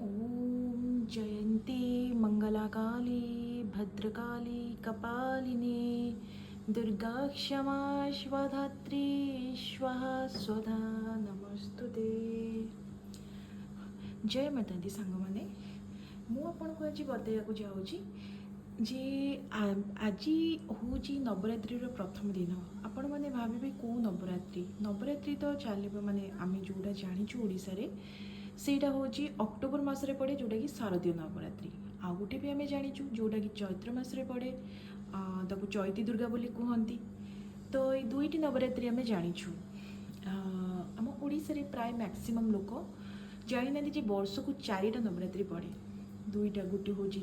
ଓମ୍ ଜୟନ୍ତୀ ମଙ୍ଗଳାକାଳୀ ଭଦ୍ରକାଳୀ କପାଳିନୀ ଦୁର୍ଗା କ୍ଷମା ଶିବଧାତ୍ରୀ ସ୍ୱାହା ସ୍ୱଧା ନମସ୍ତୁତେ। ଜୟ ମାତା ଦି। ସାଙ୍ଗମାନେ, ମୁଁ ଆପଣଙ୍କୁ ଆଜି ବତାଇବାକୁ ଯାଉଛି ଯେ ଆଜି ହେଉଛି ନବରାତ୍ରିର ପ୍ରଥମ ଦିନ। ଆପଣମାନେ ଭାବିବେ, କେଉଁ ନବରାତ୍ରି? ନବରାତ୍ରି ତ ଚାଲିବ, ମାନେ ଆମେ ଯେଉଁଟା ଜାଣିଛୁ ଓଡ଼ିଶାରେ, ସେଇଟା ହେଉଛି ଅକ୍ଟୋବର ମାସରେ ପଡ଼େ, ଯେଉଁଟାକି ଶାରଦୀୟ ନବରାତ୍ରି। ଆଉ ଗୋଟେ ବି ଆମେ ଜାଣିଛୁ, ଯେଉଁଟାକି ଚୈତ୍ର ମାସରେ ପଡ଼େ, ତାକୁ ଚୈତି ଦୁର୍ଗା ବୋଲି କୁହନ୍ତି। ତ ଏଇ ଦୁଇଟି ନବରାତ୍ରି ଆମେ ଜାଣିଛୁ। ଆମ ଓଡ଼ିଶାରେ ପ୍ରାୟ ମ୍ୟାକ୍ସିମମ୍ ଲୋକ ଜାଣିନାହାନ୍ତି ଯେ ବର୍ଷକୁ ଚାରିଟା ନବରାତ୍ରି ପଡ଼େ। ଦୁଇଟା, ଗୋଟେ ହେଉଛି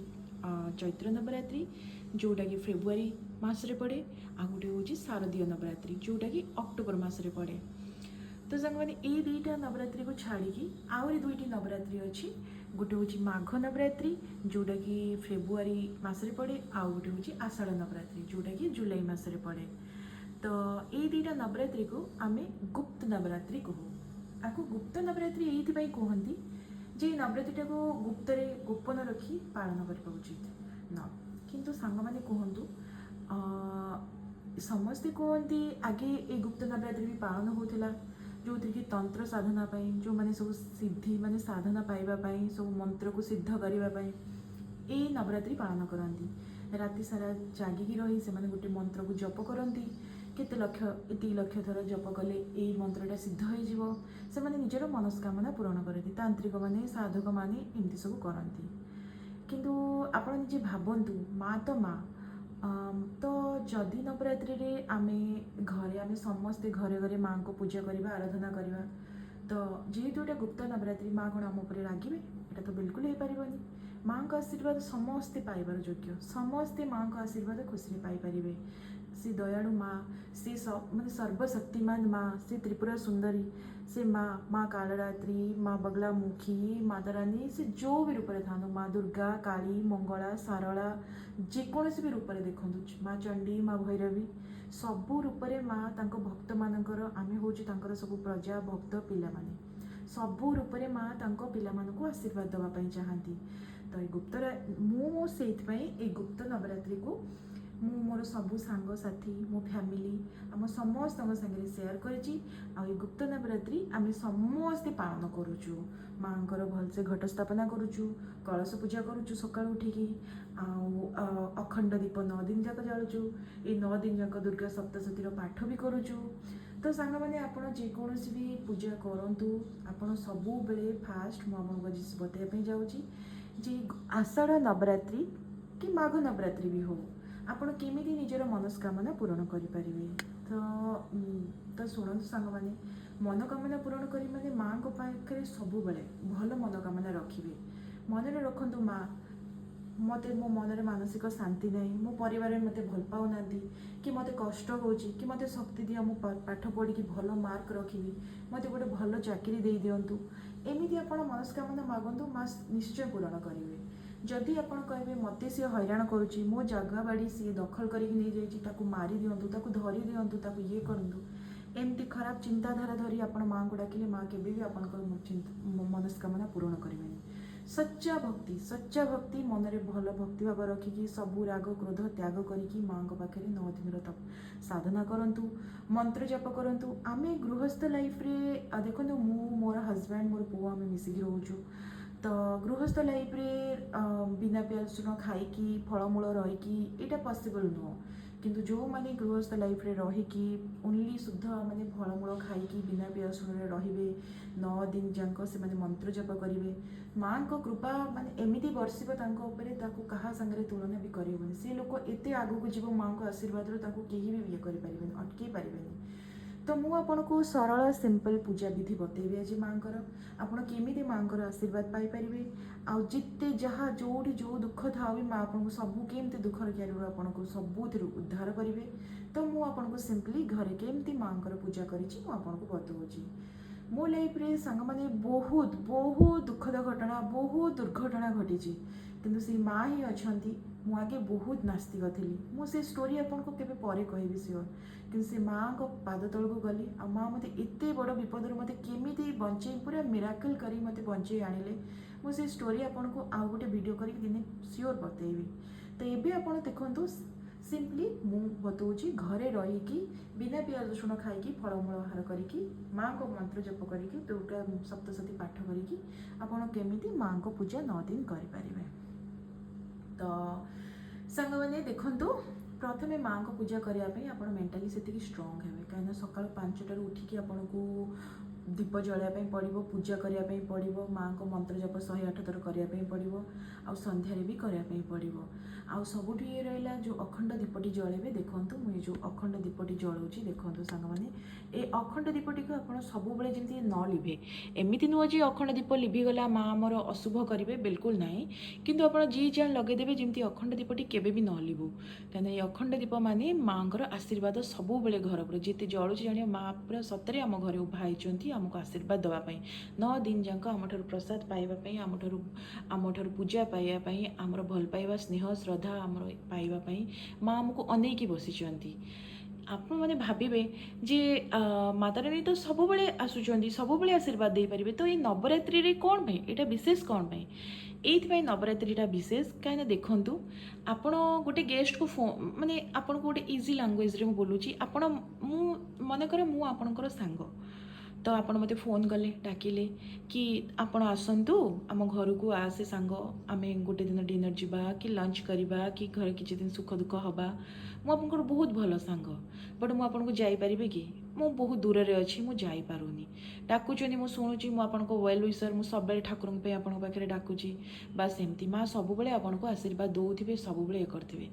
ଚୈତ୍ର ନବରାତ୍ରି, ଯେଉଁଟାକି ଫେବୃଆରୀ ମାସରେ ପଡ଼େ, ଆଉ ଗୋଟେ ହେଉଛି ଶାରଦୀୟ ନବରାତ୍ରି, ଯେଉଁଟାକି ଅକ୍ଟୋବର ମାସରେ ପଡ଼େ। ତ ସାଙ୍ଗମାନେ, ଏଇ ଦୁଇଟା ନବରାତ୍ରିକୁ ଛାଡ଼ିକି ଆହୁରି ଦୁଇଟି ନବରାତ୍ରି ଅଛି। ଗୋଟେ ହେଉଛି ମାଘ ନବରାତ୍ରି, ଯେଉଁଟାକି ଫେବୃଆରୀ ମାସରେ ପଡ଼େ, ଆଉ ଗୋଟେ ହେଉଛି ଆଷାଢ଼ ନବରାତ୍ରି, ଯେଉଁଟାକି ଜୁଲାଇ ମାସରେ ପଡ଼େ। ତ ଏଇ ଦୁଇଟା ନବରାତ୍ରିକୁ ଆମେ ଗୁପ୍ତ ନବରାତ୍ରି କହୁ। ଆକୁ ଗୁପ୍ତ ନବରାତ୍ରି ଏଇଥିପାଇଁ କୁହନ୍ତି ଯେ ଏଇ ନବରାତ୍ରିଟାକୁ ଗୁପ୍ତରେ, ଗୋପନ ରଖି ପାଳନ କରିବା ଉଚିତ ନ। କିନ୍ତୁ ସାଙ୍ଗମାନେ କୁହନ୍ତୁ, ସମସ୍ତେ କୁହନ୍ତି, ଆଗେ ଏଇ ଗୁପ୍ତ ନବରାତ୍ରି ବି ପାଳନ ହେଉଥିଲା, ଯେଉଁଥିରେ କି ତନ୍ତ୍ର ସାଧନା ପାଇଁ, ଯେଉଁମାନେ ସବୁ ସିଦ୍ଧି ମାନେ ସାଧନା ପାଇବା ପାଇଁ, ସବୁ ମନ୍ତ୍ରକୁ ସିଦ୍ଧ କରିବା ପାଇଁ ଏଇ ନବରାତ୍ରି ପାଳନ କରନ୍ତି। ରାତି ସାରା ଜାଗିକି ରହି ସେମାନେ ଗୋଟେ ମନ୍ତ୍ରକୁ ଜପ କରନ୍ତି। କେତେ ଲକ୍ଷ, ଏତିକି ଲକ୍ଷ ଥର ଜପ କଲେ ଏଇ ମନ୍ତ୍ରଟା ସିଦ୍ଧ ହେଇଯିବ। ସେମାନେ ନିଜର ମନସ୍କାମନା ପୂରଣ କରନ୍ତି। ତାନ୍ତ୍ରିକମାନେ, ସାଧକମାନେ ଏମିତି ସବୁ କରନ୍ତି। କିନ୍ତୁ ଆପଣ ନିଜେ ଭାବନ୍ତୁ, ମା ତ ମା। ତ ଯଦି ନବରାତ୍ରିରେ ଆମେ ଘରେ, ଆମେ ସମସ୍ତେ ଘରେ ଘରେ ମାଆଙ୍କୁ ପୂଜା କରିବା, ଆରାଧନା କରିବା, ତ ଯେହେତୁ ଏଇଟା ଗୁପ୍ତ ନବରାତ୍ରି, ମା କ'ଣ ଆମ ଉପରେ ରାଗିବେ? ଏଇଟା ତ ବିଲକୁଲ ହେଇପାରିବନି। ମାଆଙ୍କ ଆଶୀର୍ବାଦ ସମସ୍ତେ ପାଇବାର ଯୋଗ୍ୟ। ସମସ୍ତେ ମାଆଙ୍କ ଆଶୀର୍ବାଦ ଖୁସିରେ ପାଇପାରିବେ। ସେ ଦୟାଳୁ ମା, ସେ ମାନେ ସର୍ବଶକ୍ତିମାନ ମା, ସେ ତ୍ରିପୁରା ସୁନ୍ଦରୀ, ସେ ମା, ମା କାଳରାତ୍ରି, ମା ବଗଲାମୁଖୀ, ମାତା ରାନୀ, ସେ ଯେଉଁ ବି ରୂପରେ ଥାନ୍ତୁ, ମା ଦୁର୍ଗା, କାଳୀ, ମଙ୍ଗଳା, ଶାରଳା, ଯେକୌଣସି ବି ରୂପରେ ଦେଖନ୍ତୁ, ମା ଚଣ୍ଡୀ, ମା ଭୈରବୀ, ସବୁ ରୂପରେ ମା ତାଙ୍କ ଭକ୍ତମାନଙ୍କର, ଆମେ ହେଉଛୁ ତାଙ୍କର ସବୁ ପ୍ରଜା, ଭକ୍ତ, ପିଲାମାନେ, ସବୁ ରୂପରେ ମା ତାଙ୍କ ପିଲାମାନଙ୍କୁ ଆଶୀର୍ବାଦ ଦେବା ପାଇଁ ଚାହାନ୍ତି। ତ ଏଇ ଗୁପ୍ତ, ମୁଁ ସେଇଥିପାଇଁ ଏଇ ଗୁପ୍ତ ନବରାତ୍ରିକୁ ମୁଁ ମୋର ସବୁ ସାଙ୍ଗସାଥି, ମୋ ଫ୍ୟାମିଲି, ଆମ ସମସ୍ତଙ୍କ ସାଙ୍ଗରେ ସେୟାର କରିଛି। ଆଉ ଏଇ ଗୁପ୍ତ ନବରାତ୍ରି ଆମେ ସମସ୍ତେ ପାଳନ କରୁଛୁ। ମାଆଙ୍କର ଭଲସେ ଘଟ ସ୍ଥାପନା କରୁଛୁ, କଳସ ପୂଜା କରୁଛୁ ସକାଳୁ ଉଠିକି, ଆଉ ଅଖଣ୍ଡ ଦୀପ 9 ଦିନ ଯାକ ଜାଳୁଛୁ। ଏଇ 9 ଦିନ ଯାକ ଦୁର୍ଗା ସପ୍ତଶତୀର ପାଠ ବି କରୁଛୁ। ତ ସାଙ୍ଗମାନେ, ଆପଣ ଯେକୌଣସି ବି ପୂଜା କରନ୍ତୁ, ଆପଣ ସବୁବେଳେ ଫାଷ୍ଟ, ମୁଁ ଆପଣଙ୍କୁ ଆଜି ବତାଇବା ପାଇଁ ଯାଉଛି ଯେ ଆଷାଢ଼ ନବରାତ୍ରି କି ମାଘ ନବରାତ୍ରି ବି ହଉ, ଆପଣ କେମିତି ନିଜର ମନସ୍କାମନା ପୂରଣ କରିପାରିବେ। ତ ଶୁଣନ୍ତୁ ସାଙ୍ଗମାନେ, ମନୋକାମନା ପୂରଣ କରି ମାନେ ମାଆଙ୍କ ପାଖରେ ସବୁବେଳେ ଭଲ ମନୋକାମନା ରଖିବେ। ମନରେ ରଖନ୍ତୁ, ମା, ମୋତେ ମୋ ମନରେ ମାନସିକ ଶାନ୍ତି ନାହିଁ, ମୋ ପରିବାରରେ ମୋତେ ଭଲ ପାଉନାହାନ୍ତି, କି ମୋତେ କଷ୍ଟ ହେଉଛି, କି ମୋତେ ଶକ୍ତି ଦିଅ, ମୁଁ ପାଠ ପଢ଼ିକି ଭଲ ମାର୍କ ରଖିବି, ମୋତେ ଗୋଟେ ଭଲ ଚାକିରି ଦେଇଦିଅନ୍ତୁ। ଏମିତି ଆପଣ ମନସ୍କାମନା ମାଗନ୍ତୁ, ମା ନିଶ୍ଚୟ ପୂରଣ କରିବେ। ଯଦି ଆପଣ କହିବେ, ମୋତେ ସିଏ ହଇରାଣ କରୁଛି, ମୋ ଜାଗା ବାଡ଼ି ସିଏ ଦଖଲ କରିକି ନେଇଯାଇଛି, ତାକୁ ମାରି ଦିଅନ୍ତୁ, ତାକୁ ଧରି ଦିଅନ୍ତୁ, ତାକୁ ଇଏ କରନ୍ତୁ, ଏମିତି ଖରାପ ଚିନ୍ତାଧାରା ଧରି ଆପଣ ମାଆଙ୍କୁ ଡାକିଲେ ମା କେବେ ବି ଆପଣଙ୍କର ମନସ୍କାମନା ପୂରଣ କରିବେନି। ସଚ୍ଚା ଭକ୍ତି, ସଚ୍ଚା ଭକ୍ତି, ମନରେ ଭଲ ଭକ୍ତି ଭାବ ରଖିକି, ସବୁ ରାଗ କ୍ରୋଧ ତ୍ୟାଗ କରିକି ମାଆଙ୍କ ପାଖରେ 9 ଦିନର ତପ ସାଧନା କରନ୍ତୁ, ମନ୍ତ୍ର ଜପ କରନ୍ତୁ। ଆମେ ଗୃହସ୍ଥ ଲାଇଫରେ, ଦେଖନ୍ତୁ, ମୁଁ, ମୋର ହଜବ୍ୟାଣ୍ଡ, ମୋର ପୁଅ, ଆମେ ମିଶିକି ରହୁଛୁ। ତ ଗୃହସ୍ଥ ଲାଇଫରେ ବିନା ପିଆଜ ରସୁଣ ଖାଇକି, ଫଳମୂଳ ରହିକି ଏଇଟା ପସିବଲ୍ ନୁହଁ। କିନ୍ତୁ ଯେଉଁମାନେ ଗୃହସ୍ଥ ଲାଇଫରେ ରହିକି ଓନ୍ଲି ଶୁଦ୍ଧ ମାନେ ଫଳମୂଳ ଖାଇକି ବିନା ପିଆଜ ରସୁଣରେ ରହିବେ, 9 ଦିନ ଯାକ ସେମାନେ ମନ୍ତ୍ର ଜପ କରିବେ, ମାଆଙ୍କ କୃପା ମାନେ ଏମିତି ବର୍ଷିବ ତାଙ୍କ ଉପରେ, ତାକୁ କାହା ସାଙ୍ଗରେ ତୁଳନା ବି କରିହେବନି। ସେ ଲୋକ ଏତେ ଆଗକୁ ଯିବ ମାଆଙ୍କ ଆଶୀର୍ବାଦରୁ, ତାକୁ କେହି ବି ଇଏ କରିପାରିବେନି, ଅଟକେଇ ପାରିବେନି। ତ ମୁଁ ଆପଣଙ୍କୁ ସରଳ ସିମ୍ପଲ୍ ପୂଜା ବିଧି ବତେଇବି ଆଜି ମାଆଙ୍କର, ଆପଣ କେମିତି ମାଆଙ୍କର ଆଶୀର୍ବାଦ ପାଇପାରିବେ, ଆଉ ଯେତେ ଯାହା ଯେଉଁଠି ଯେଉଁ ଦୁଃଖ ଥାଉ ବି ମା ଆପଣଙ୍କୁ ସବୁ କେମିତି ଦୁଃଖର କ୍ୟାରିରୁ ଆପଣଙ୍କୁ ସବୁଥିରୁ ଉଦ୍ଧାର କରିବେ। ତ ମୁଁ ଆପଣଙ୍କୁ ସିମ୍ପଲି ଘରେ କେମିତି ମାଆଙ୍କର ପୂଜା କରିଛି, ମୁଁ ଆପଣଙ୍କୁ ବତଉଛି। ମୋ ଲାଇଫରେ ସାଙ୍ଗମାନେ, ବହୁତ ବହୁତ ଦୁଃଖଦ ଘଟଣା, ବହୁତ ଦୁର୍ଘଟଣା ଘଟିଛି, କିନ୍ତୁ ସେଇ ମା ହିଁ ଅଛନ୍ତି। ମୁଁ ଆଗେ ବହୁତ ନାସ୍ତିକ ଥିଲି। ମୁଁ ସେ ଷ୍ଟୋରି ଆପଣଙ୍କୁ କେବେ ପରେ କହିବି ସିଓର। କିନ୍ତୁ ସେ ମାଆଙ୍କ ପାଦ ତଳକୁ ଗଲି ଆଉ ମା ମୋତେ ଏତେ ବଡ଼ ବିପଦରୁ ମୋତେ କେମିତି ବଞ୍ଚେଇ, ପୁରା ମିରାକଲ୍ କରି ମୋତେ ବଞ୍ଚେଇ ଆଣିଲେ। ମୁଁ ସେଇ ଷ୍ଟୋରି ଆପଣଙ୍କୁ ଆଉ ଗୋଟେ ଭିଡ଼ିଓ କରିକି ଦିନେ ସିଓର ବତେଇବି। ତ ଏବେ ଆପଣ ଦେଖନ୍ତୁ, ସିମ୍ପଲି ମୁଁ ବତଉଛି, ଘରେ ରହିକି ବିନା ପିଆଜ ରସୁଣ ଖାଇକି, ଫଳମୂଳ ଆହାର କରିକି, ମାଆଙ୍କ ମନ୍ତ୍ର ଜପ କରିକି, ଦୁର୍ଗା ସପ୍ତଶତୀ ପାଠ କରିକି ଆପଣ କେମିତି ମାଆଙ୍କ ପୂଜା 9 ଦିନ କରିପାରିବେ। ତ ସାଙ୍ଗମାନେ, ଦେଖନ୍ତୁ, ପ୍ରଥମେ ମାଆଙ୍କ ପୂଜା କରିବା ପାଇଁ ଆପଣ ମେଣ୍ଟାଲି ସେତିକି ଷ୍ଟ୍ରଙ୍ଗ ହେବେ, କାହିଁକିନା ସକାଳ 5ଟାରୁ ଉଠିକି ଆପଣଙ୍କୁ ଦୀପ ଜଳାଇବା ପାଇଁ ପଡ଼ିବ, ପୂଜା କରିବା ପାଇଁ ପଡ଼ିବ, ମାଆଙ୍କ ମନ୍ତ୍ର ଜପ 108 ଥର କରିବା ପାଇଁ ପଡ଼ିବ ଆଉ ସନ୍ଧ୍ୟାରେ ବି କରିବା ପାଇଁ ପଡ଼ିବ। ଆଉ ସବୁଠୁ ଇଏ ରହିଲା ଯେଉଁ ଅଖଣ୍ଡ ଦୀପଟି ଜଳେଇବେ। ଦେଖନ୍ତୁ, ମୁଁ ଏ ଯେଉଁ ଅଖଣ୍ଡ ଦୀପଟି ଜଳାଉଛି, ଦେଖନ୍ତୁ ସାଙ୍ଗମାନେ, ଏ ଅଖଣ୍ଡ ଦୀପଟିକୁ ଆପଣ ସବୁବେଳେ ଯେମିତି ନ ଲିଭେ। ଏମିତି ନୁହଁ ଯେ ଅଖଣ୍ଡ ଦୀପ ଲିଭିଗଲା, ମା ଆମର ଅଶୁଭ କରିବେ, ବିଲକୁଲ ନାହିଁ। କିନ୍ତୁ ଆପଣ ଯିଏ ଯାହା ଲଗେଇଦେବେ, ଯେମିତି ଅଖଣ୍ଡ ଦୀପଟି କେବେ ବି ନ ଲିଭୁ, କାହିଁକିନା ଏଇ ଅଖଣ୍ଡ ଦୀପ ମାନେ ମାଆଙ୍କର ଆଶୀର୍ବାଦ ସବୁବେଳେ ଘର ପୁରା ଯେତେ ଜଳୁଛି, ଜାଣିବ ମା ପୁରା ସତରେ ଆମ ଘରେ ଉଭା ହେଇଛନ୍ତି ଆମକୁ ଆଶୀର୍ବାଦ ଦେବା ପାଇଁ, 9 ଦିନ ଯାକ ଆମଠାରୁ ପ୍ରସାଦ ପାଇବା ପାଇଁ, ଆମଠାରୁ ପୂଜା ପାଇବା ପାଇଁ, ଆମର ଭଲ ପାଇବା, ସ୍ନେହ, ଶ୍ରଦ୍ଧା ଆମର ପାଇବା ପାଇଁ ମା ଆମକୁ ଅନେଇକି ବସିଛନ୍ତି। ଆପଣମାନେ ଭାବିବେ ଯେ ମାତାରାଣୀ ତ ସବୁବେଳେ ଆସୁଛନ୍ତି, ସବୁବେଳେ ଆଶୀର୍ବାଦ ଦେଇପାରିବେ, ତ ଏଇ ନବରାତ୍ରିରେ କ'ଣ ପାଇଁ ଏଇଟା ବିଶେଷ? କ'ଣ ପାଇଁ? ଏଇଥିପାଇଁ ନବରାତ୍ରିଟା ବିଶେଷ, କାହିଁକିନା ଦେଖନ୍ତୁ, ଆପଣ ଗୋଟେ ଗେଷ୍ଟକୁ ମାନେ ଆପଣଙ୍କୁ ଗୋଟେ ଇଜି ଲାଙ୍ଗୁଏଜରେ ମୁଁ ବୋଲୁଛି। ଆପଣ ମୁଁ ମନେକର ମୁଁ ଆପଣଙ୍କର ସାଙ୍ଗ, ତ ଆପଣ ମୋତେ ଫୋନ୍ କଲେ, ଡାକିଲେ କି ଆପଣ ଆସନ୍ତୁ, ଆମ ଘରକୁ ଆସେ ସାଙ୍ଗ, ଆମେ ଗୋଟେ ଦିନ ଡିନର୍ ଯିବା କି ଲଞ୍ଚ କରିବା କି ଘରେ କିଛି ଦିନ ସୁଖ ଦୁଃଖ ହେବା। ମୁଁ ଆପଣଙ୍କର ବହୁତ ଭଲ ସାଙ୍ଗ, ବଟ୍ ମୁଁ ଆପଣଙ୍କୁ ଯାଇପାରିବି କି? ମୁଁ ବହୁତ ଦୂରରେ ଅଛି, ମୁଁ ଯାଇପାରୁନି। ଡାକୁଛନ୍ତି, ମୁଁ ଶୁଣୁଛି, ମୁଁ ଆପଣଙ୍କ ୱେଲ୍ ୱିସର୍, ମୁଁ ସବୁବେଳେ ଠାକୁରଙ୍କ ପାଇଁ ଆପଣଙ୍କ ପାଖରେ ଡାକୁଛି। ବାସ୍, ଏମିତି ମା ସବୁବେଳେ ଆପଣଙ୍କୁ ଆଶୀର୍ବାଦ ଦେଉଥିବେ, ସବୁବେଳେ ଇଏ କରିଥିବେ।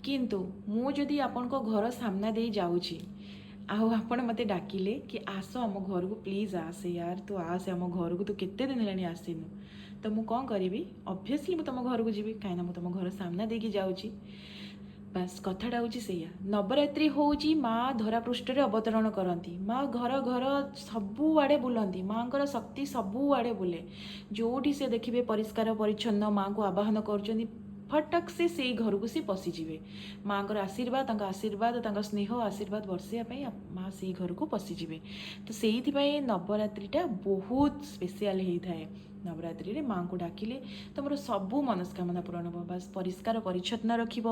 କିନ୍ତୁ ମୁଁ ଯଦି ଆପଣଙ୍କ ଘର ସାମ୍ନା ଦେଇ ଯାଉଛି ଆଉ ଆପଣ ମୋତେ ଡାକିଲେ କି ଆସ ଆମ ଘରକୁ, ପ୍ଲିଜ୍ ଆସେ ୟାର, ତୁ ଆସେ ଆମ ଘରକୁ, ତୁ କେତେ ଦିନ ହେଲାଣି ଆସିନୁ, ତ ମୁଁ କ'ଣ କରିବି? ଅବଭିୟସଲି ମୁଁ ତୁମ ଘରକୁ ଯିବି, କାହିଁକିନା ମୁଁ ତୁମ ଘର ସାମ୍ନା ଦେଇକି ଯାଉଛି। ବାସ୍, କଥାଟା ହେଉଛି ସେଇଆ। ନବରାତ୍ରି ହେଉଛି ମା ଧରାପୃଷ୍ଠରେ ଅବତରଣ କରନ୍ତି, ମା ଘର ଘର ସବୁଆଡ଼େ ବୁଲନ୍ତି, ମାଙ୍କର ଶକ୍ତି ସବୁଆଡ଼େ ବୁଲେ। ଯେଉଁଠି ସେ ଦେଖିବେ ପରିଷ୍କାର ପରିଚ୍ଛନ୍ନ, ମାଙ୍କୁ ଆବାହନ କରୁଛନ୍ତି, ଫଟକ ସେ ସେଇ ଘରକୁ ସେ ପଶିଯିବେ। ମାଙ୍କର ଆଶୀର୍ବାଦ, ତାଙ୍କ ଆଶୀର୍ବାଦ, ତାଙ୍କ ସ୍ନେହ ଆଶୀର୍ବାଦ ବର୍ଷିବା ପାଇଁ ମା ସେଇ ଘରକୁ ପଶିଯିବେ। ତ ସେଇଥିପାଇଁ ନବରାତ୍ରିଟା ବହୁତ ସ୍ପେଶିଆଲ ହେଇଥାଏ। ନବରାତ୍ରିରେ ମାଆଙ୍କୁ ଡାକିଲେ ତୁମର ସବୁ ମନସ୍କାମନା ପୂରଣ ହେବ। ବାସ୍, ପରିଷ୍କାର ପରିଚ୍ଛନ୍ନ ରଖିବ,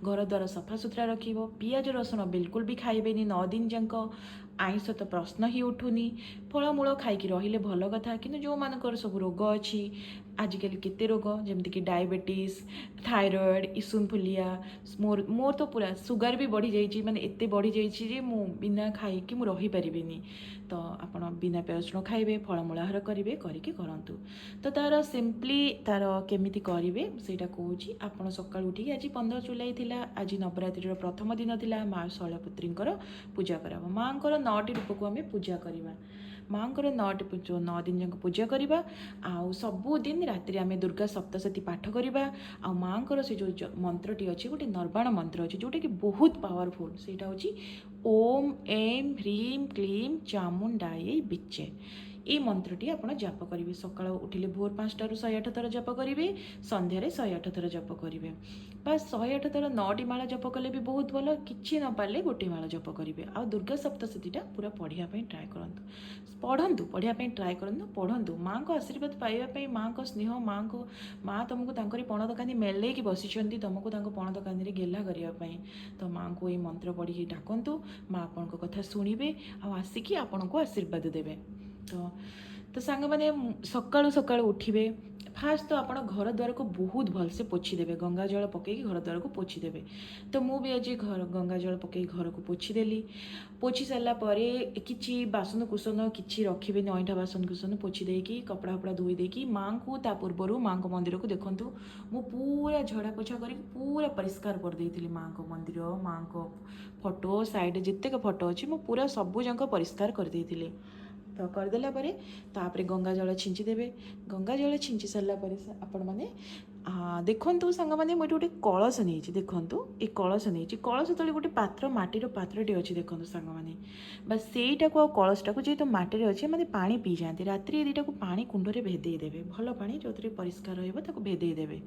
ଘର ଦ୍ୱାର ସଫାସୁତୁରା ରଖିବ, ପିଆଜ ରସୁଣ ବିଲକୁଲ ବି ଖାଇବେନି 9 ଦିନ ଯାକ, ଆଇଁଷ ତ ପ୍ରଶ୍ନ ହିଁ ଉଠୁନି। ଫଳମୂଳ ଖାଇକି ରହିଲେ ଭଲ କଥା, କିନ୍ତୁ ଯେଉଁମାନଙ୍କର ସବୁ ରୋଗ ଅଛି, ଆଜିକାଲି କେତେ ରୋଗ, ଯେମିତିକି ଡାଇବେଟିସ୍, ଥାଇରଏଡ଼, ଇଓସିନୋଫିଲିଆ, ମୋର ମୋର ତ ପୁରା ସୁଗାର ବି ବଢ଼ିଯାଇଛି, ମାନେ ଏତେ ବଢ଼ିଯାଇଛି ଯେ ମୁଁ ବିନା ଖାଇକି ମୁଁ ରହିପାରିବିନି। ତ ଆପଣ ବିନା ପିଆଜ ରସୁଣ ଖାଇବେ, ଫଳମୂଳ ଆହାର କରିବେ, କରିକି କରନ୍ତୁ। ତ ତା'ର ସିମ୍ପଲି ତା'ର କେମିତି କରିବେ ସେଇଟା କହୁଛି। ଆପଣ ସକାଳୁ ଉଠିକି, ଆଜି 15 ଜୁଲାଇ ଥିଲା, ଆଜି ନବରାତ୍ରିର ପ୍ରଥମ ଦିନ ଥିଲା, ମା ଶୈଳପୁତ୍ରୀଙ୍କର ପୂଜା କରାହେବ। ମାଆଙ୍କର ନଅଟି ରୂପକୁ ଆମେ ପୂଜା କରିବା। ମାଆଙ୍କର ନଅଟି ପୂଜା, 9 ଦିନ ଯାକ ପୂଜା କରିବା ଆଉ ସବୁଦିନ ରାତିରେ ଆମେ ଦୁର୍ଗା ସପ୍ତଶତୀ ପାଠ କରିବା। ଆଉ ମାଆଙ୍କର ସେ ଯେଉଁ ମନ୍ତ୍ରଟି ଅଛି, ଗୋଟେ ନର୍ବାଣ ମନ୍ତ୍ର ଅଛି ଯେଉଁଟାକି ବହୁତ ପାୱାରଫୁଲ୍, ସେଇଟା ହେଉଛି ଓମ୍ ଏମ୍ ହ୍ରିମ୍ କ୍ଲିମ୍ ଚାମୁଣ୍ଡାୟୈ ବିଚେ। ଏଇ ମନ୍ତ୍ରଟି ଆପଣ ଜପ କରିବେ। ସକାଳ ଉଠିଲେ ଭୋର 5ଟାରୁ 108 ଥର ଜପ କରିବେ, ସନ୍ଧ୍ୟାରେ 108 ଥର ଜପ କରିବେ। ବାସ୍, 108 ଥର ନଅଟି ମାଳ ଜପ କଲେ ବି ବହୁତ ଭଲ। କିଛି ନ ପାରିଲେ ଗୋଟିଏ ମାଳ ଜପ କରିବେ। ଆଉ ଦୁର୍ଗା ସପ୍ତଶତୀଟା ପୁରା ପଢ଼ିବା ପାଇଁ ଟ୍ରାଏ କରନ୍ତୁ। ପଢ଼ନ୍ତୁ, ପଢ଼ିବା ପାଇଁ ଟ୍ରାଏ କରନ୍ତୁ, ପଢ଼ନ୍ତୁ। ମାଆଙ୍କ ଆଶୀର୍ବାଦ ପାଇବା ପାଇଁ, ମାଆଙ୍କ ସ୍ନେହ, ମା ତୁମକୁ ତାଙ୍କରି ପଣତ କାନ୍ଦି ମେଲେଇକି ବସିଛନ୍ତି ତୁମକୁ ତାଙ୍କ ପଣତ କାନ୍ଦିରେ ଗେହ୍ଲା କରିବା ପାଇଁ। ତ ମାଆଙ୍କୁ ଏଇ ମନ୍ତ୍ର ପଢ଼ିକି ଡାକନ୍ତୁ, ମା ଆପଣଙ୍କ କଥା ଶୁଣିବେ ଆଉ ଆସିକି ଆପଣଙ୍କୁ ଆଶୀର୍ବାଦ ଦେବେ। ତ ତ ସାଙ୍ଗମାନେ, ସକାଳୁ ସକାଳୁ ଉଠିବେ। ଫାଷ୍ଟ ତ ଆପଣ ଘର ଦ୍ୱାରକୁ ବହୁତ ଭଲସେ ପୋଛିଦେବେ, ଗଙ୍ଗା ଜଳ ପକାଇକି ଘର ଦ୍ୱାରକୁ ପୋଛିଦେବେ। ତ ମୁଁ ବି ଆଜି ଘର ଗଙ୍ଗା ଜଳ ପକାଇ ଘରକୁ ପୋଛିଦେଲି। ପୋଛି ସାରିଲା ପରେ କିଛି ବାସନ କୁସନ କିଛି ରଖିବେନି, ଅଇଁଠା ବାସନ କୁସନ ପୋଛି ଦେଇକି, କପଡ଼ା ଫପଡ଼ା ଧୋଇ ଦେଇକି, ମାଆଙ୍କୁ ତା ପୂର୍ବରୁ ମାଆଙ୍କ ମନ୍ଦିରକୁ ଦେଖନ୍ତୁ, ମୁଁ ପୁରା ଝଡ଼ା ପୋଛା କରିକି ପୁରା ପରିଷ୍କାର କରିଦେଇଥିଲି। ମାଆଙ୍କ ମନ୍ଦିର, ମାଆଙ୍କ ଫଟୋ, ସାଇଡ଼ରେ ଯେତେକ ଫଟୋ ଅଛି, ମୁଁ ପୁରା ସବୁ ଯାକ ପରିଷ୍କାର କରିଦେଇଥିଲି। ତ କରିଦେଲା ପରେ ତାପରେ ଗଙ୍ଗା ଜଳ ଛିଞ୍ଚି ଦେବେ। ଗଙ୍ଗା ଜଳ ଛିଞ୍ଚି ସାରିଲା ପରେ ଆପଣମାନେ ଦେଖନ୍ତୁ ସାଙ୍ଗମାନେ, ମୁଁ ଏଠି ଗୋଟେ କଳସ ନେଇଛି। ଦେଖନ୍ତୁ, ଏ କଳସ ନେଇଛି। କଳସ ତଳେ ଗୋଟେ ପାତ୍ର, ମାଟିର ପାତ୍ରଟି ଅଛି। ଦେଖନ୍ତୁ ସାଙ୍ଗମାନେ, ବାସ୍, ସେଇଟାକୁ ଆଉ କଳସଟାକୁ, ଯେହେତୁ ମାଟିରେ ଅଛି, ମାନେ ପାଣି ପିଇଯାଆନ୍ତି, ରାତିରେ ଏ ଦୁଇଟାକୁ ପାଣି କୁଣ୍ଡରେ ଭେଦେଇ ଦେବେ। ଭଲ ପାଣି ଯେଉଁଥିରେ ପରିଷ୍କାର ରହିବ, ତାକୁ ଭେଦେଇ ଦେବେ।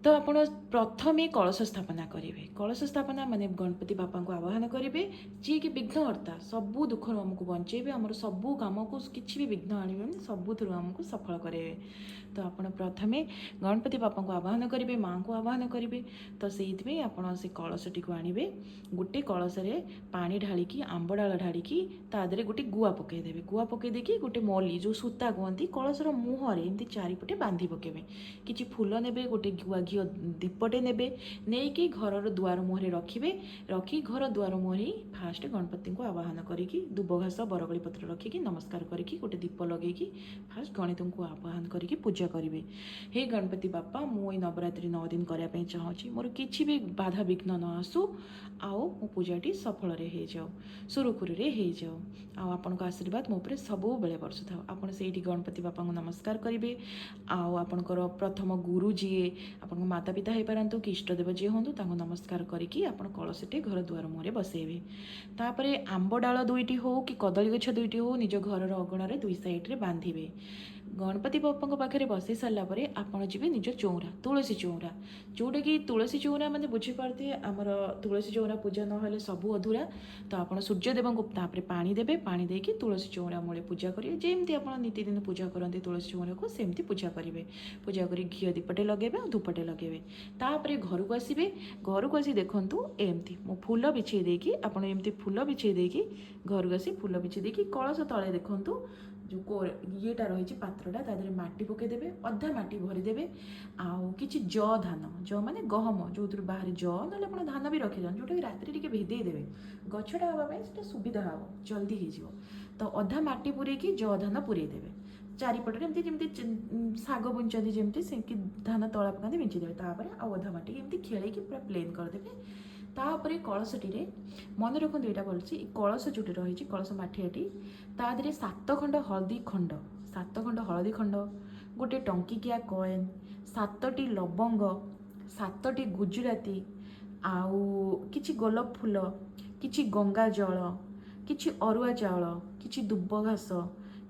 ତ ତ ଆପଣ ପ୍ରଥମେ କଳସ ସ୍ଥାପନା କରିବେ। କଳସ ସ୍ଥାପନା ମାନେ ଗଣପତି ବାପାଙ୍କୁ ଆବାହନ କରିବେ, ଯିଏକି ବିଘ୍ନହର୍ତ୍ତା, ସବୁ ଦୁଃଖରୁ ଆମକୁ ବଞ୍ଚେଇବେ, ଆମର ସବୁ କାମକୁ କିଛି ବି ବିଘ୍ନ ଆଣିବେନି, ସବୁଥିରୁ ଆମକୁ ସଫଳ କରାଇବେ। ତ ଆପଣ ପ୍ରଥମେ ଗଣପତି ବାପାଙ୍କୁ ଆବାହନ କରିବେ, ମାଆଙ୍କୁ ଆବାହନ କରିବେ। ତ ସେଇଥିପାଇଁ ଆପଣ ସେ କଳସଟିକୁ ଆଣିବେ। ଗୋଟେ କଳସରେ ପାଣି ଢାଳିକି, ଆମ୍ବ ଡାଳ ଢାଳିକି, ତା ଦେହରେ ଗୋଟେ ଗୁଆ ପକାଇଦେବେ। ଗୁଆ ପକାଇ ଦେଇକି ଗୋଟେ ମଲି, ଯେଉଁ ସୂତା କୁହନ୍ତି, କଳସର ମୁହଁରେ ଏମିତି ଚାରିପଟେ ବାନ୍ଧି ପକାଇବେ। କିଛି ଫୁଲ ନେବେ, ଗୋଟେ ଗୁଆ ଘିଅ ଦୀପଟେ ନେବେ, ନେଇକି ଘରର ଦୁଆର ମୁହଁରେ ରଖିବେ। ରଖି ଘର ଦୁଆର ମୁହଁରେ ହିଁ ଫାଷ୍ଟ ଗଣପତିଙ୍କୁ ଆବାହନ କରିକି, ଦୁବ ଘାସ, ବରକୋଳି ପତ୍ର ରଖିକି, ନମସ୍କାର କରିକି, ଗୋଟେ ଦୀପ ଲଗେଇକି ଫାଷ୍ଟ ଗଣେଶଙ୍କୁ ଆବାହନ କରିକି ପୂଜା କରିବେ। ହେ ଗଣପତି ବାପା, ମୁଁ ଏଇ ନବରାତ୍ରି 9 ଦିନ କରିବା ପାଇଁ ଚାହୁଁଛି। ମୋର କିଛି ବି ବାଧା ବିଘ୍ନ ନ ଆସୁ ଆଉ ମୋ ପୂଜାଟି ସଫଳରେ ହେଇଯାଉ, ସୁରୁଖୁରୁରେ ହେଇଯାଉ ଆଉ ଆପଣଙ୍କ ଆଶୀର୍ବାଦ ମୋ ଉପରେ ସବୁବେଳେ ବର୍ଷୁଥାଉ। ଆପଣ ସେଇଠି ଗଣପତି ବାପାଙ୍କୁ ନମସ୍କାର କରିବେ ଆଉ ଆପଣଙ୍କର ପ୍ରଥମ ଗୁରୁ ଯିଏ, ଆପଣଙ୍କ ମାତା ପିତା ହେଇପାରନ୍ତୁ କି ଇଷ୍ଟଦେବ ଯିଏ ହୁଅନ୍ତୁ, ତାଙ୍କୁ ନମସ୍କାର କରିକି ଆପଣ କଳସଟି ଘର ଦୁଆର ମୁହଁରେ ବସେଇବେ। ତାପରେ ଆମ୍ବ ଡାଳ ଦୁଇଟି ହଉ କି କଦଳୀ ଗଛ ଦୁଇଟି ହଉ, ନିଜ ଘରର ଅଗଣାରେ ଦୁଇ ସାଇଡ଼ରେ ବାନ୍ଧିବେ। ଗଣପତି ବାପାଙ୍କ ପାଖରେ ବସେଇ ସାରିଲା ପରେ ଆପଣ ଯିବେ ନିଜ ଚଉରା, ତୁଳସୀ ଚଉରା, ଯେଉଁଟାକି ତୁଳସୀ ଚଉରା ମାନେ ବୁଝିପାରୁଥିବେ, ଆମର ତୁଳସୀ ଚଉରା ପୂଜା ନହେଲେ ସବୁ ଅଧୁରା। ତ ଆପଣ ସୂର୍ଯ୍ୟଦେବଙ୍କୁ ତାପରେ ପାଣି ଦେବେ। ପାଣି ଦେଇକି ତୁଳସୀ ଚଉରା ମୂଳେ ପୂଜା କରିବେ। ଯେମିତି ଆପଣ ନୀତିଦିନ ପୂଜା କରନ୍ତି ତୁଳସୀ ଚଉରାକୁ, ସେମିତି ପୂଜା କରିବେ। ପୂଜା କରି ଘିଅ ଦୀପଟେ ଲଗେଇବେ ଆଉ ଧୂପଟେ ଲଗେଇବେ। ତାପରେ ଘରକୁ ଆସିବେ। ଘରକୁ ଆସି ଦେଖନ୍ତୁ, ଏମିତି ମୁଁ ଫୁଲ ବିଛେଇ ଦେଇକି, ଆପଣ ଏମିତି ଫୁଲ ବିଛେଇ ଦେଇକି, ଘରକୁ ଆସି ଫୁଲ ବିଛେଇ ଦେଇକି କଳସ ତଳେ ଦେଖନ୍ତୁ ଯେଉଁ ଇଏଟା ରହିଛି, ପାତ୍ରଟା, ତା ଦେହରେ ମାଟି ପକାଇଦେବେ, ଅଧା ମାଟି ଭରିଦେବେ ଆଉ କିଛି ଜ ଧାନ, ଜ ମାନେ ଗହମ, ଯେଉଁଥିରୁ ବାହାରେ ଜ, ନହେଲେ ଆପଣ ଧାନ ବି ରଖିଦିଅନ୍ତୁ, ଯେଉଁଟାକି ରାତିରେ ଟିକେ ଭେଦେଇ ଦେବେ, ଗଛଟା ହେବା ପାଇଁ ସେଇଟା ସୁବିଧା ହେବ, ଜଲ୍ଦି ହେଇଯିବ। ତ ଅଧା ମାଟି ପୂରେଇକି ଜ ଧାନ ପୂରେଇ ଦେବେ ଚାରିପଟରେ, ଏମିତି ଯେମିତି ଶାଗ ବୁଞ୍ଚନ୍ତି ଯେମିତି, ସେମିତି ଧାନ ତଳା ପକାନ୍ତି, ବିଞ୍ଚି ଦେବେ। ତାପରେ ଆଉ ଅଧା ମାଟିକି ଏମିତି ଖେଳେଇକି ପୁରା ପ୍ଲେନ୍ କରିଦେବେ। ତାପରେ କଳସଟିରେ, ମନେ ରଖନ୍ତୁ ଏଇଟା ଭଲସେ, ଏଇ କଳସ ଯେଉଁଠି ରହିଛି, କଳସ ମାଠିଆଟି, ତା ଦେହରେ 7 ଖଣ୍ଡ ହଳଦୀ ଖଣ୍ଡ, 7 ଖଣ୍ଡ ହଳଦୀ ଖଣ୍ଡ, ଗୋଟେ ଟଙ୍କିକିଆ କଏନ୍, 7ଟି ଲବଙ୍ଗ, 7ଟି ଗୁଜୁରାତି ଆଉ କିଛି ଗୋଲାପ ଫୁଲ, କିଛି ଗଙ୍ଗା ଜଳ, କିଛି ଅରୁଆ ଚାଉଳ, କିଛି ଦୁବ ଘାସ,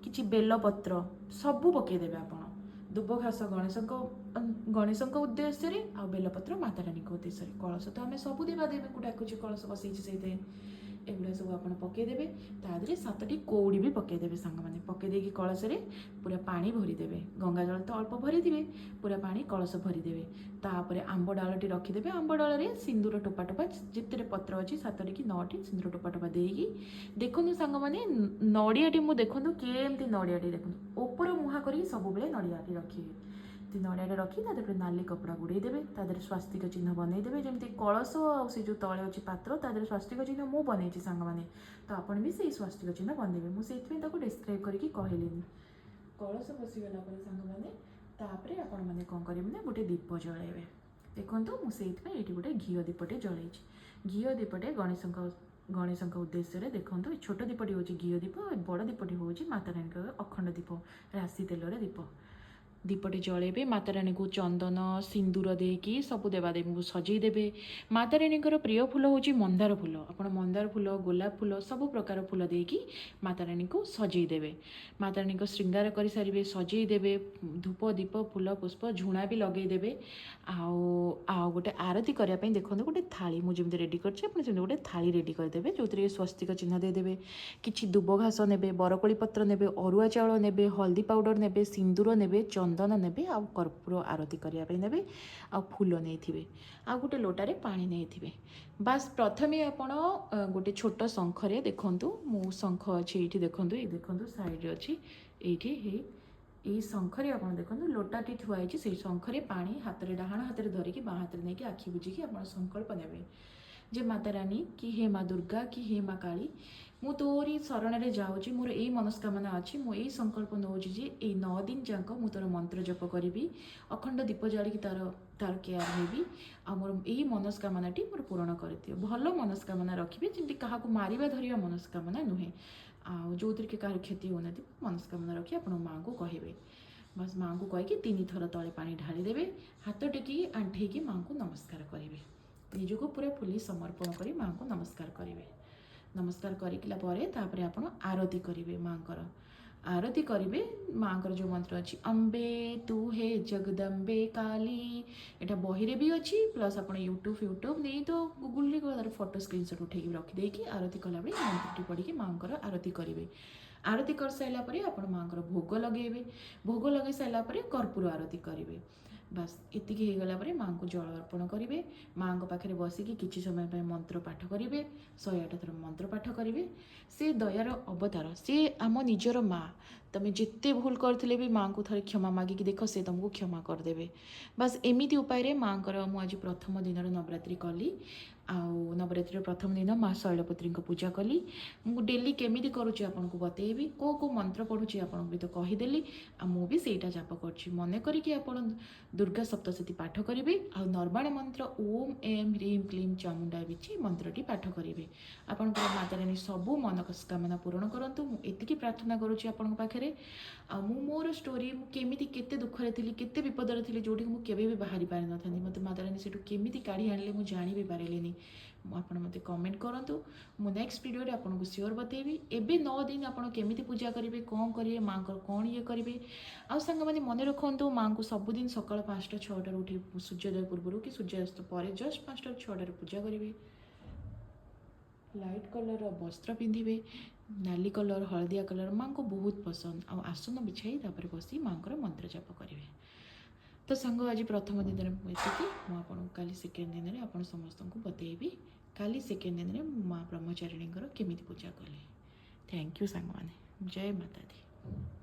କିଛି ବେଲପତ୍ର ସବୁ ପକାଇଦେବେ ଆପଣ। ଦୁବ ଘାସ ଗଣେଶଙ୍କ ଉଦ୍ଦେଶ୍ୟରେ ଆଉ ବେଲପତ୍ର ମାତାରାଣୀଙ୍କ ଉଦ୍ଦେଶ୍ୟରେ। କଳସ ତ ଆମେ ସବୁ ଦେବାଦେବୀଙ୍କୁ ଡାକୁଛେ, କଳସ ବସେଇଛେ ସେଇଥିରେ। ଏଗୁଡ଼ା ସବୁ ଆପଣ ପକାଇଦେବେ। ତା ଦେହରେ 7ଟି କଉଡ଼ି ବି ପକାଇଦେବେ ସାଙ୍ଗମାନେ। ପକାଇ ଦେଇକି କଳସରେ ପୁରା ପାଣି ଭରିଦେବେ। ଗଙ୍ଗା ଜଳ ତ ଅଳ୍ପ ଭରିଥିବେ, ପୁରା ପାଣି କଳସ ଭରିଦେବେ। ତାପରେ ଆମ୍ବ ଡାଳଟି ରଖିଦେବେ। ଆମ୍ବ ଡାଳରେ ସିନ୍ଦୁର ଟୋପା ଟୋପା, ଯେତେଟା ପତ୍ର ଅଛି, 7ଟି କି 9ଟି ସିନ୍ଦୁର ଟୋପା ଟୋପା ଦେଇକି, ଦେଖନ୍ତୁ ସାଙ୍ଗମାନେ, ନଡ଼ିଆଟି ମୁଁ, ଦେଖନ୍ତୁ କେମିତି ନଡ଼ିଆଟି, ଦେଖନ୍ତୁ, ଉପର ମୁହାଁ କରିକି ସବୁବେଳେ ନଡ଼ିଆଟି ରଖିବେ। ଏମିତି ନଡ଼ିଆଟା ରଖି ତା ଦେହରେ ନାଲି କପଡ଼ା ଗୁଡ଼େଇ ଦେବେ। ତା ଦେହରେ ସ୍ୱାସ୍ତିକ ଚିହ୍ନ ବନେଇ ଦେବେ, ଯେମିତି କଳସ ଆଉ ସେ ଯେଉଁ ତଳେ ଅଛି ପାତ୍ର, ତା ଦେହରେ ସ୍ୱାସ୍ତିକ ଚିହ୍ନ ମୁଁ ବନେଇଛି ସାଙ୍ଗମାନେ। ତ ଆପଣ ବି ସେଇ ସ୍ୱାସ୍ତିକ ଚିହ୍ନ ବନେଇବେ। ମୁଁ ସେଇଥିପାଇଁ ତାକୁ ଡେସ୍କ୍ରାଇବ୍ କରିକି କହିଲିନି। କଳସ ବସିଗଲା ପରେ ସାଙ୍ଗମାନେ, ତାପରେ ଆପଣମାନେ କ'ଣ କରିବେ ନା ଗୋଟେ ଦୀପ ଜଳାଇବେ। ଦେଖନ୍ତୁ, ମୁଁ ସେଇଥିପାଇଁ ଏଇଠି ଗୋଟେ ଘିଅ ଦୀପଟେ ଜଳେଇଛି। ଘିଅ ଦୀପଟେ ଗଣେଶଙ୍କ ଉଦ୍ଦେଶ୍ୟରେ। ଦେଖନ୍ତୁ, ଏ ଛୋଟ ଦୀପଟି ହେଉଛି ଘିଅ ଦୀପ, ଏ ବଡ଼ ଦୀପଟି ହେଉଛି ମାତାରାଣୀଙ୍କ ଅଖଣ୍ଡ ଦୀପ, ରାଶି ତେଲର ଦୀପ। ଦୀପଟି ଜଳେଇବେ, ମାତାରାଣୀକୁ ଚନ୍ଦନ ସିନ୍ଦୁର ଦେଇକି ସବୁ ଦେବାଦେବୀଙ୍କୁ ସଜେଇ ଦେବେ। ମାତାରାଣୀଙ୍କର ପ୍ରିୟ ଫୁଲ ହେଉଛି ମନ୍ଦାର ଫୁଲ। ଆପଣ ମନ୍ଦାର ଫୁଲ, ଗୋଲାପ ଫୁଲ, ସବୁ ପ୍ରକାର ଫୁଲ ଦେଇକି ମାତାରାଣୀଙ୍କୁ ସଜେଇ ଦେବେ। ମାତାରାଣୀଙ୍କ ଶୃଙ୍ଗାର କରିସାରିବେ, ସଜେଇ ଦେବେ, ଧୂପ, ଦୀପ, ଫୁଲ, ପୁଷ୍ପ, ଝୁଣା ବି ଲଗେଇ ଦେବେ। ଆଉ ଗୋଟେ ଆରତି କରିବା ପାଇଁ ଦେଖନ୍ତୁ ଗୋଟେ ଥାଳି ମୁଁ ଯେମିତି ରେଡ଼ି କରିଛି, ଆପଣ ସେମିତି ଗୋଟେ ଥାଳି ରେଡ଼ି କରିଦେବେ, ଯେଉଁଥିରେ ସ୍ୱସ୍ତିକ ଚିହ୍ନ ଦେଇଦେବେ। କିଛି ଦୁବ ଘାସ ନେବେ, ବରକୋଳି ପତ୍ର ନେବେ, ଅରୁଆ ଚାଉଳ ନେବେ, ହଳଦୀ ପାଉଡ଼ର ନେବେ, ସିନ୍ଦୁର ନେବେ, ଚନ୍ଦନ ନେବେ ଆଉ କର୍ପୂର ଆରତି କରିବା ପାଇଁ ନେବେ ଆଉ ଫୁଲ ନେଇଥିବେ ଆଉ ଗୋଟେ ଲୋଟାରେ ପାଣି ନେଇଥିବେ। ବାସ୍, ପ୍ରଥମେ ଆପଣ ଗୋଟେ ଛୋଟ ଶଙ୍ଖରେ, ଦେଖନ୍ତୁ ମୁଁ ଶଙ୍ଖ ଅଛି ଏଇଠି, ଦେଖନ୍ତୁ, ଏଇ ଦେଖନ୍ତୁ ସାଇଡ଼ରେ ଅଛି ଏଇଠି। ଏଇ ଶଙ୍ଖରେ ଆପଣ ଦେଖନ୍ତୁ ଲୋଟାଟି ଥୁଆ ହେଇଛି। ସେଇ ଶଙ୍ଖରେ ପାଣି ହାତରେ, ଡାହାଣ ହାତରେ ଧରିକି, ବାଁ ହାତରେ ନେଇକି, ଆଖି ବୁଜିକି ଆପଣ ସଂକଳ୍ପ ନେବେ ଯେ ମାତା ରାନୀ କି ହେ ମା ଦୁର୍ଗା କି ହେ ମା କାଳୀ, ମୁଁ ତୋରି ଶରଣରେ ଯାଉଛି। ମୋର ଏଇ ମନସ୍କାମନା ଅଛି। ମୁଁ ଏଇ ସଂକଳ୍ପ ନେଉଛି ଯେ ଏଇ 9 ଦିନ ଯାକ ମୁଁ ତୋର ମନ୍ତ୍ର ଜପ କରିବି, ଅଖଣ୍ଡ ଦୀପ ଜାଳିକି ତାର କେୟାର ନେବି ଆଉ ମୋର ଏଇ ମନସ୍କାମନାଟି ମୋର ପୂରଣ କରିଦିଅ। ଭଲ ମନସ୍କାମନା ରଖିବେ, ଯେମିତି କାହାକୁ ମାରିବା ଧରିବା ମନସ୍କାମନା ନୁହେଁ ଆଉ ଯେଉଁଥିରେ କି କାହାର କ୍ଷତି ହେଉନଥିବ ମନସ୍କାମନା ରଖି ଆପଣ ମାଆଙ୍କୁ କହିବେ। ବାସ୍, ମାଆଙ୍କୁ କହିକି ତିନି ଥର ତଳେ ପାଣି ଢାଳିଦେବେ। ହାତ ଟେକିକି ଆଣ୍ଠେଇକି ମାଆଙ୍କୁ ନମସ୍କାର କରିବେ। ନିଜକୁ ପୁରା ଫୁଲି ସମର୍ପଣ କରି ମାଆଙ୍କୁ ନମସ୍କାର କରିବେ। ନମସ୍କାର କରିକିଲା ପରେ ତାପରେ ଆପଣ ଆରତି କରିବେ ମାଆଙ୍କର। ଆରତି କରିବେ। ମାଆଙ୍କର ଯେଉଁ ମନ୍ତ୍ର ଅଛି, "ଅମ୍ବେ ତୁ ହେ ଜଗଦମ୍ବେ କାଲି", ଏଇଟା ବହିରେ ବି ଅଛି। ପ୍ଲସ୍ ଆପଣ ୟୁଟ୍ୟୁବ୍ ଫ୍ୟୁଟ୍ୟୁବ୍ ନେଇ ତ ଗୁଗୁଲରେ ତାର ଫଟୋ ସ୍କ୍ରିନସଟ୍ ଉଠେଇକି ରଖିଦେଇକି ଆରତି କଲାବେଳେ ମନ୍ତ୍ରଟି ପଢ଼ିକି ମାଆଙ୍କର ଆରତି କରିବେ। ଆରତି କରିସାରିଲା ପରେ ଆପଣ ମାଆଙ୍କର ଭୋଗ ଲଗେଇବେ। ଭୋଗ ଲଗେଇ ସାରିଲା ପରେ କର୍ପୂର ଆରତି କରିବେ। ବାସ୍, ଏତିକି ହେଇଗଲା ପରେ ମାଆଙ୍କୁ ଜଳ ଅର୍ପଣ କରିବେ। ମାଆଙ୍କ ପାଖରେ ବସିକି କିଛି ସମୟ ପାଇଁ ମନ୍ତ୍ର ପାଠ କରିବେ। 108 ଥର ମନ୍ତ୍ର ପାଠ କରିବେ। ସେ ଦୟାର ଅବତାର, ସେ ଆମ ନିଜର ମା। ତମେ ଯେତେ ଭୁଲ କରିଥିଲେ ବି ମାଆଙ୍କୁ ଥରେ କ୍ଷମା ମାଗିକି ଦେଖ, ସେ ତୁମକୁ କ୍ଷମା କରିଦେବେ। ବାସ୍, ଏମିତି ଉପାୟରେ ମାଆଙ୍କର ମୁଁ ଆଜି ପ୍ରଥମ ଦିନର ନବରାତ୍ରି କଲି ଆଉ ନବରାତ୍ରିର ପ୍ରଥମ ଦିନ ମା ଶୈଳପୁତ୍ରୀଙ୍କ ପୂଜା କଲି। ମୁଁ ଡେଲି କେମିତି କରୁଛି ଆପଣଙ୍କୁ ବତେଇବି। କେଉଁ କେଉଁ ମନ୍ତ୍ର ପଢ଼ୁଛି ଆପଣଙ୍କୁ ବି ତ କହିଦେଲି ଆଉ ମୁଁ ବି ସେଇଟା ଜାପ କରୁଛି। ମନେ କରିକି ଆପଣ ଦୁର୍ଗା ସପ୍ତଶତୀ ପାଠ କରିବେ ଆଉ ନର୍ବାଣ ମନ୍ତ୍ର "ଓମ୍ ଏମ୍ ହ୍ରିମ୍ କ୍ଲିମ୍ ଚାମୁଣ୍ଡା ବିଚି" ମନ୍ତ୍ରଟି ପାଠ କରିବେ। ଆପଣଙ୍କର ମାତାରାଣୀ ସବୁ ମନସ୍କାମନା ପୂରଣ କରନ୍ତୁ, ମୁଁ ଏତିକି ପ୍ରାର୍ଥନା କରୁଛି ଆପଣଙ୍କ ପାଖରେ। ଆଉ ମୁଁ ମୋର ଷ୍ଟୋରି, ମୁଁ କେମିତି କେତେ ଦୁଃଖରେ ଥିଲି, କେତେ ବିପଦରେ ଥିଲି, ଯେଉଁଠିକି ମୁଁ କେବେ ବି ବାହାରି ପାରିନଥାନ୍ତି, ମୋତେ ମାତାରାଣୀ ସେଠୁ କେମିତି କାଢ଼ି ଆଣିଲେ ମୁଁ ଜାଣି ବି ପାରିଲିନି। ମୁଁ ଆପଣ ମୋତେ କମେଣ୍ଟ କରନ୍ତୁ, ମୁଁ ନେକ୍ସଟ ଭିଡ଼ିଓରେ ଆପଣଙ୍କୁ ସିଓର ବତେଇବି। ଏବେ 9 ଦିନ ଆପଣ କେମିତି ପୂଜା କରିବେ, କ'ଣ କରିବେ, ମାଆଙ୍କର କ'ଣ ଇଏ କରିବେ। ଆଉ ସାଙ୍ଗମାନେ, ମନେ ରଖନ୍ତୁ, ମାଆଙ୍କୁ ସବୁଦିନ ସକାଳ 5ଟା 6ଟାରୁ ଉଠି ସୂର୍ଯ୍ୟୋଦୟ ପୂର୍ବରୁ କି ସୂର୍ଯ୍ୟାସ୍ତ ପରେ ଜଷ୍ଟ 5ଟାରୁ 6ଟାରେ ପୂଜା କରିବେ। ଲାଇଟ୍ କଲର୍ର ବସ୍ତ୍ର ପିନ୍ଧିବେ, ନାଲି କଲର୍, ହଳଦିଆ କଲର୍ ମାଆଙ୍କୁ ବହୁତ ପସନ୍ଦ। ଆଉ ଆସନ ବିଛାଇ ତାପରେ ବସି ମାଆଙ୍କର ମନ୍ତ୍ର ଜାପ କରିବେ। ତ ସାଙ୍ଗ, ଆଜି ପ୍ରଥମ ଦିନରେ ମୁଁ ଏତିକି। ମୁଁ ଆପଣଙ୍କୁ କାଲି ସେକେଣ୍ଡ ଦିନରେ ଆପଣ ସମସ୍ତଙ୍କୁ ବତେଇବି, କାଲି ସେକେଣ୍ଡ ଦିନରେ ମୁଁ ମା ବ୍ରହ୍ମଚାରିଣୀଙ୍କର କେମିତି ପୂଜା କଲି। Thank you ସାଙ୍ଗମାନେ, ଜୟ ମାତା ଦି।